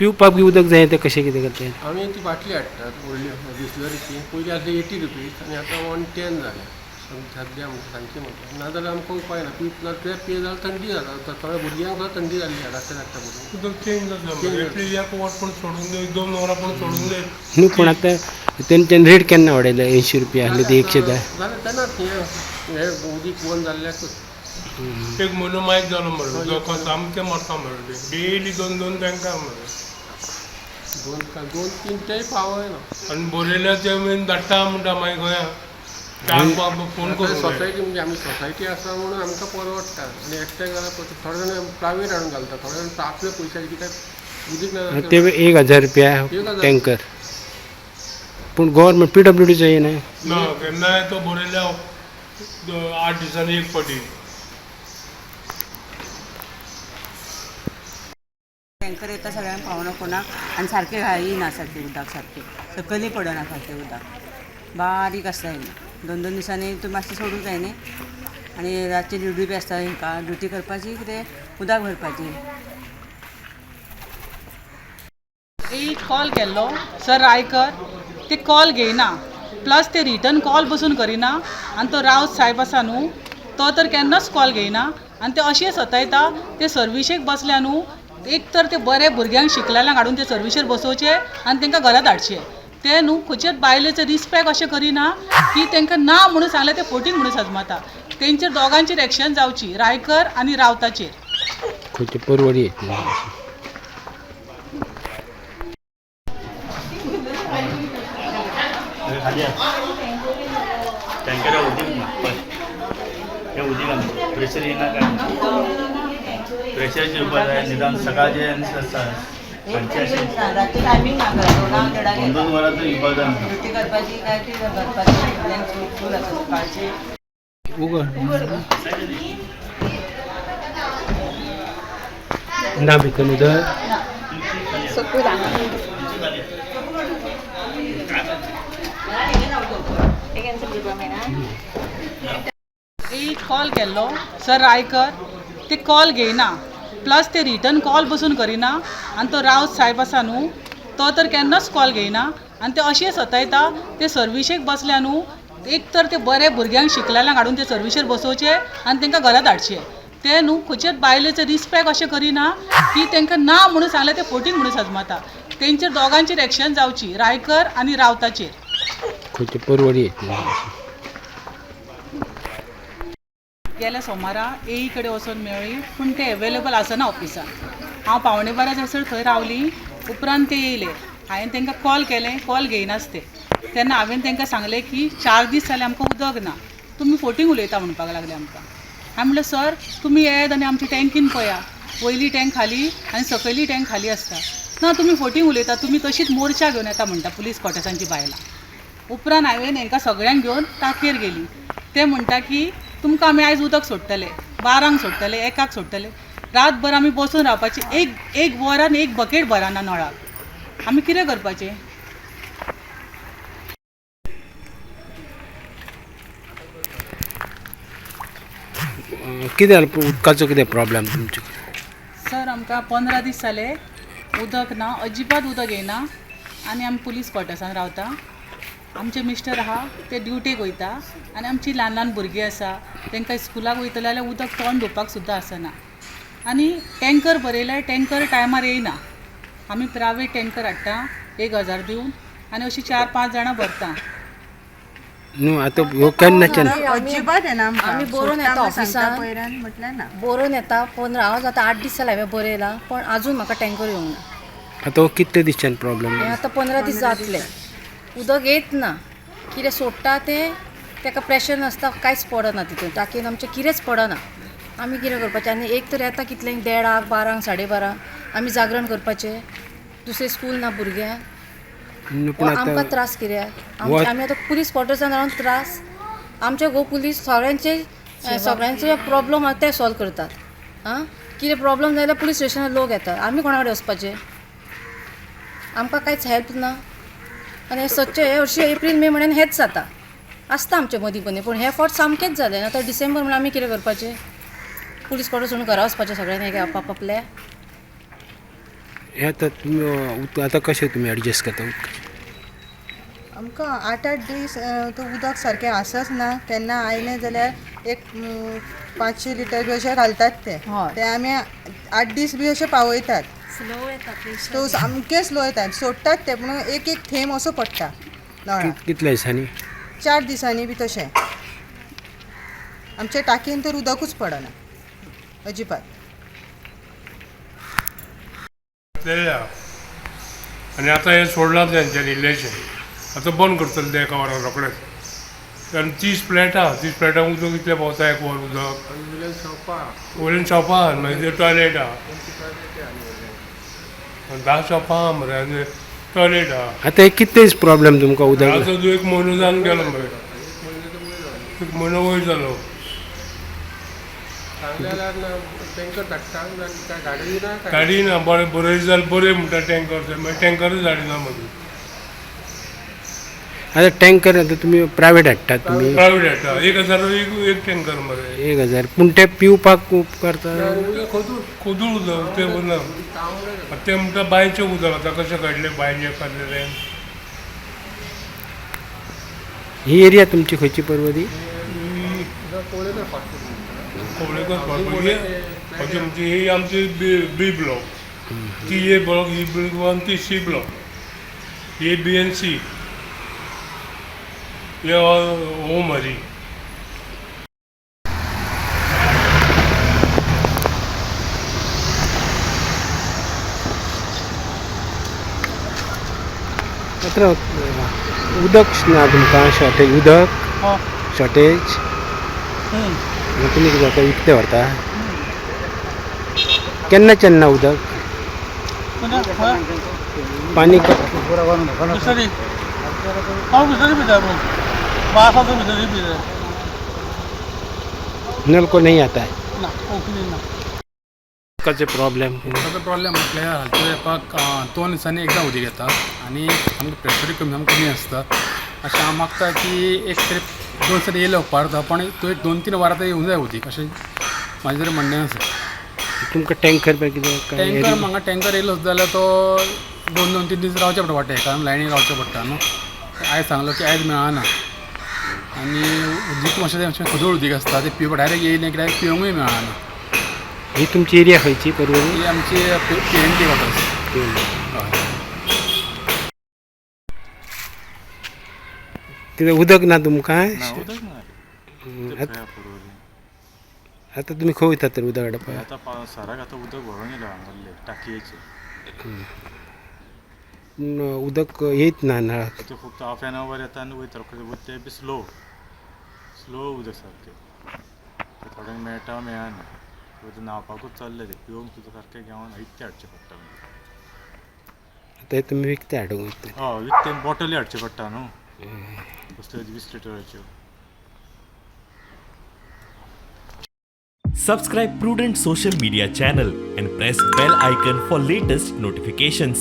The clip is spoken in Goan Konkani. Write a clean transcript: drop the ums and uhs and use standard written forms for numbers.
पिवपाक बी उदक जाय तें कशें कितें करता? आमी ती बाटली हाडटात व्हडली बिसलरीची. पयलीं आसली 80 रुपीज आनी आतां 110 जाल्या सद्या सांजची म्हटल्यार. नाजाल्यार आमकां उपाय ना. पिवप ते पिये जाल्यार थंडी जाता. थोड्या भुरग्यांक सुद्दां थंडी जाल्ली आहा धाकट्या धाकट्या भुरग्यांक. उदक चेंज जाता मरे. एटलीस्ट एक वर पूण सोडून दी, 2 वरां पूण सोडून दी. न्हू, पूण आतां तेंच्यानी रेट केन्ना वाडयल्या? 80 रुपया आसली ती 110. जालें तेन्नाच, हें हें उदीक बंद जाल्ल्याकूच. एक म्हयनो मायक जालो मरे, उदक सामकें मरता मरे. डेली दोन दोन टँकर मरे. दोन दोन तीन तेय पावयना. आनी बरयल्या ते मेन धाडटा म्हणटा, मागीर खंय आमकां फोन करूं. सोसायटी म्हणजे आमी सोसायटी आसा म्हणून आमकां परवडटा आनी एकट्याक जाल्यार थोडे जाण प्रायवेट हाडून घालता, थोडे जाण आपल्या पयशांचे, कित्याक उदीक ना. ते 1000 रुपया 1000. टँकर, पूण गव्हर्मेंट पीडब्ल्यूडीचो येयना. ना, केन्नाय तो बरयल्या 8 दिसांनी एक फावटी. टँकर येता, सगळ्यांक पावना कोणाक आनी सारकें येयना सारकें उदक, सारकें सकयलय पडना सारकें उदक, बारीक आसता. येना दोन दोन दिसांनी. तूं मातशें सोडूंक जाय न्ही. आनी रातची ड्युटी बी आसता हेंकां, ड्युटी करपाची, कितें उदक भरपाची. एक कॉल केल्लो सर रायकर, ते कॉल घेयना, प्लस ते रिटर्न कॉल बसून करिना. आनी तो रावत साहेब आसा न्हू, तो तर केन्नाच कॉल घेयना आनी ते अशें सतायता. ते सर्विशेक बसल्या न्हू, एक तर ते बरे भुरग्यांक शिकलेल्यांक हाडून ते सर्विशेर बसोवचे आनी तांकां घरात हाडचे. ते न्हू खंयच्याच बायलेचो रिस्पेक्ट अशें करिना की तांकां ना म्हणून सांगलें ते फोटींग म्हणून सजमता. तेंचेर दोगांचेर एक्शन जावची, रायकर आनी रावताचेर. खंयचे परवरी येतली. खाली टँकर उदीक ना पळय, हे उदीक आमचें प्रेशर येयना काय प्रेशर येवपा जाय निदान सकाळचे आनी सांजचे अशें. रातचें टायमींग नाका, दोनांक देडाक दोन दोन येता. वरां तर येवपा जाय आमकां. ड्युटी करपाची काय ती भरपाची, भुरग्यांक स्कूल आसा सकाळची. उगड ना भितर उदक. सकयल हांगा एक आन्सर. एक कॉल केल्लो सर रायकर, ते कॉल घेयना, प्लस ते रिटर्न कॉल बसून करिना. आनी तो रावत साहेब आसा न्हू, तो तर केन्नाच कॉल घेयना आनी ते अशें सतायता. ते सर्विशेक बसल्या न्हू, एक तर ते बरे भुरग्यांक शिकलेल्यांक हाडून ते सर्विशेर बसोवचे आनी तांकां घरात हाडचे. ते न्हू खंयच्याच बायलेचो रिस्पेक्ट अशें करिना की तांकां ना म्हणून सांगलें ते फोटींग म्हणून सजमता. तेंचेर दोगांचेर एक्शन जावची, रायकर आनी रावताचेर. खंयचे परवरी येतली. गेल्या सोमारा एई कडेन वचोन मेळ्ळी, पूण ते एवेलेबल आसना ऑफिसान. हांव 11:45 जायसर थंय रावली. उपरांत ते येयले. हांवें तांकां कॉल केलें, कॉल घेयनासते. तेन्ना हांवें तांकां सांगलें की 4 दीस जाले आमकां उदक ना. तुमी फोटींग उलयता म्हणपाक लागले आमकां. हांवें म्हणलें, सर, तुमी येयात आनी आमची टँकीन पळया, वयली टँक खाली आनी सकयली टँक खाली आसता. ना, तुमी फोटींग उलयता, तुमी तशीच मोर्चा घेवन येता म्हणटा पुलीस क्वॉर्टर्सांची बायलां. उपरांत हांवें हांकां सगळ्यांक घेवन टाकयेर गेली. ते म्हणटा की तुमकां आमी आयज उदक सोडटले, 12ंक सोडटले, 1क सोडटले. रातभर आमी बसून रावपाचें? एक एक वरान एक बकेट भरना नळाक, आमी कितें करपाचें? कितें जालें, उदकाचो कितें प्रॉब्लेम तुमचे? सर, आमकां 15 दीस जाले उदक ना, अजिबात उदक येयना आनी आमी पुलीस क्वॉर्टर्सान रावता. आमचे मिस्टर आहा, ते ड्युटेक वयता आनी आमची ल्हान ल्हान भुरगीं आसा. तांकां स्कुलाक वयतले जाल्यार उदक तोंड धुवपाक सुद्दां आसना. आनी टँकर बरयल्यार टँकर टायमार येयना. आमी प्रायवेट टँकर हाडटा 1000 दिवन आनी अशीं चार पांच जाणां भरता. न्हू, आतां ह्यो केन्नाच्यान? अजिबात येना आमकां. आमी बरोवन येता सोडटा म्हण सांगता ऑफिसान. पयल्यान म्हटल्यार ना. बरोवन येता. 15, हांव आतां 8 दीस जाले हांवें बरयलां, पण आजून म्हाका टँकर येवंक ना. आतां हो कितले दिसच्यान प्रॉब्लेम? हें आतां 15 दीस जातले, उदक येत ना. कितें सोडटा तें तेका प्रेशर नासता, कांयच पडना तितून. टाकयेन आमचें कितेंच पडना. आमी कितें करपाचें? आनी एक तर येता कितल्यांक, देडाक, 12ंक, 12:30. आमी जागरण करपाचें? दुसरें स्कूल ना भुरग्यांक. न्हू, पूण आमकां आतां त्रास कित्याक आमचे? आमी आतां पुलीस क्वॉर्टर्सान रावन त्रास आमचे. गो पुलीस सगळ्यांचे सगळ्यांचे प्रॉब्लम आहा ते सॉल्व करतात. आं, कितें प्रॉब्लम जाल्यार पुलीस स्टेशनार लोक येतात. आमी कोणा कडेन वचपाचें? आमकां कांयच हेल्प ना. आनी हें सदचें, हे हरशीं एप्रील मे म्हयन्यान हेंच जाता आसता आमचे मदीं मदीं, पूण हे फावट सामकेंच जालें. आतां डिसेंबर म्हणल्यार आमी कितें करपाचें? पुलीस क्वॉर्टर सोडून घरा वचपाचें सगळ्यांनी आपापल्या? हे आतां तुमी आतां कशें तुमी एडजस्ट करता उदक? आमकां 8-8 दीस तो उदक सारकें आसच ना. केन्ना आयलें जाल्यार एक 500 लिटर बी अशें घालतात ते ते आमी 8 दीस बी अशें पावयतात. स्लो येता प्रेशर, तो सामकें स्लो येता, सोडटात ते पूण एक एक थेंब असो पडटा नळाक. कितल्या दिसांनी? 4 दिसांनी बी तशें. आमच्या टाकयेन तर उदकूच पडना अजिबात. आनी आतां हें सोडलां तेंच्यांनी इल्लेशें, आतां बंद करतले ते एका वरान रोखडेच. कारण 30 फ्लॅट आहा, 30 फ्लॅटांक उदक कितलें पावता एक वर उदक? वयल्यान शॉपां आहा, मागीर टॉयलेट आहा, 10 शॉपां आहा मरे आनी टॉयलेट आहा. आतां हे कितले दीस प्रॉब्लेम तुमकां उदक? आतां एक म्हयनो जावन गेलो मरे, एक म्हयनो वयर जालो. गाडी ना, बरें बरें जाल्यार बरें म्हणटा टँकर, मागीर टँकरूच धाडिना मागीर. आतां टँकर आतां तुमी प्रायवेट हाडटात? तुमी प्रायवेट हाडटा, 1000 एक टँकर मरे. 1000. पूण ते पिवपाक उपकारता? खोदूळ उदक तें ना, तें म्हणटा बांयचें उदक. आतां कशें काडलें बांयचें काडलें. ही एरिया तुमची खंयची पर्वरी? कवळेकर आमची ही आमची बी ब्लॉक, ती ए ब्लॉक, ही ब्लॉक 1, ती C block, A B and C. हे होम हरी. मात्र उदक ना तुमकां? शॉर्टेज उदक? शॉर्टेज. तुमी कितें जाता विकतें व्हरता? केन्नाच्यान ना उदक? पाणी नल को नहीं आता है? उदकाचे प्रॉब्लेम? उदकाचो प्रॉब्लेम म्हटल्यार हालच्या तेंपाक 2 दिसांनी एकदां उदीक येता आनी आमकां प्रेशरूय कमी कमी आसता. अशें हांव मागता की एक तरी 2 दिसांनी येयले उपकारता, पण तो एक 2-3 वरां तरी येवंक जाय उदीक, अशें म्हाजें तरी म्हणणें आसा. तुमकां टँकर कितें? टँकर म्हाका टँकर येयलो सुद्दां जाल्यार तो 2-3 दीस रावचें पडटा वाटेक, कारण लायनीन रावचें पडटा न्हू. आयज सांगलो की आयज मेळना आनी उदीक मातशें मातशें खोदूळ उदीक आसता, तें पिवपाक डायरेक्ट येयलें की डायरेक्ट पिवंकूय मेळना. ही तुमची एरिया खंयची पर्वरी? ही आमची PNT quarters. कितें उदक ना तुमकां? उदक ना. आतां तुमी खंय वयतात तर उदक हाडपाक? आतां सराक आतां उदक व्हरोन येयला हांगासरलें टाकयेचें. उदक येत ना नळाक? तें फक्त हाफ एन our येता आनी वयता रोखडें, तें बी स्लो स्लो उदक सारकें, थोड्यांक मेळटा मेळना. न्हांवपाकूच चल्लें तें, पिवंक सुद्दां सारकें घेवन विकतें हाडचें पडटा. आतां तुमी विकतें हाडूंक वयता? हय, विकतें बॉटली हाडच्यो पडटा न्हू, कसल्यो 20 लिटराच्यो. Subscribe Prudent Social Media channel and press bell icon for latest notifications.